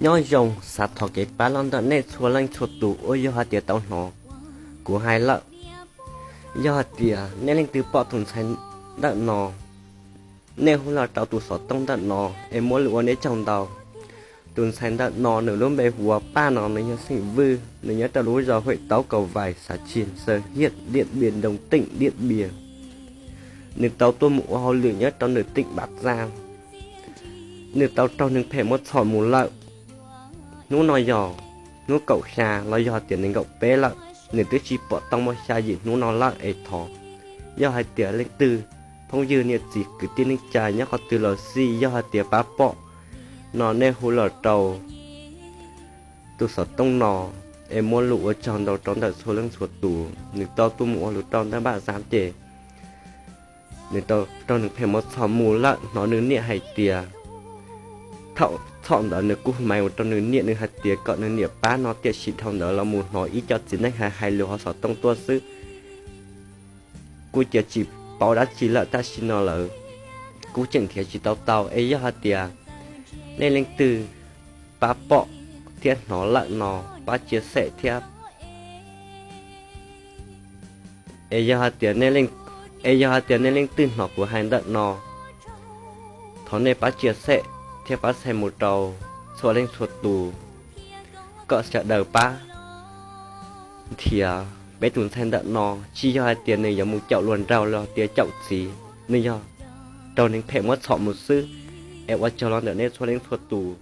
Nyob zoo, xav thov kev pab los ntawm nej txhua leej txhua tus uas yog hais tias tau hnov kuv hais lawm. Yog hais tias nej leej twg pom tus ntxhais ntawm no, nej hu los rau tus xov tooj ntawm no es muab lus ua nej tsaug ntau. Tus ntxhais ntawm no nws lub npe hu ua Paj no, nws yog xeem Vwj, nws nyob rau lub zos Huem Taub Kaum Vais, xã Triềng Sơn, huyện Điện Biên Đông, tỉnh Điện Biên. Nws tau tuaj mus ua hauj lwm nyob rau nws tỉnh Bắc Giang. Nws tau raug neeg phem muab txhom mus lawm. Hnub no yog hnub kaum xya los yog tias nees nkaum peb lawm, nws twb tsis pom tau muaj xya yim hnub no lawm es thov, yog hais tias leej twg phooj ywg niam txiv kwv tij neej tsa nyob qhov twg los xij, yog hais tias pab pom no nej hu los rau tus xov tooj no es muab lus ua tsaug ntau rau ntawm txhua leej txhua tus. Nws tau tuaj mus ua lus rau ntaj npaj xav ces nws tau raug neeg phem muab txhom mus lawm. Hnov nws niam hais tias thaum txhom ntawd nws kuj hais mus rau nws niam, nws hais tias kom nws niam pab no, tiam sis dhau ntawd los mus hnov ib co txiv neej hais hais lus hauv xov tooj tuaj xwb. Kuv cia tsis paub dab tsi lawm, tam sim no lawm kuv tseem nrhiav tsis tau tau. Es yog hais tias nej leej twg pab pom thiab hnov lawm no, pab chia sẻ thiab. Es yog hais tias nej leej, es yog hais tias nej leej twg hnov kuv hais ntawm no, thov nej pab chia sẻ thiab pab share mus rau txhua leej txhua tus, kom sawv daws pab nrhiav peb tus ntxhais ntawm no. Tsis yog hais tias nws yuav mus caum luag nraug los tias caum txiv, nws yog raug neeg phem muab txhom mus xwb. Es ua tsaug los ntawm nej txhua leej txhua tus.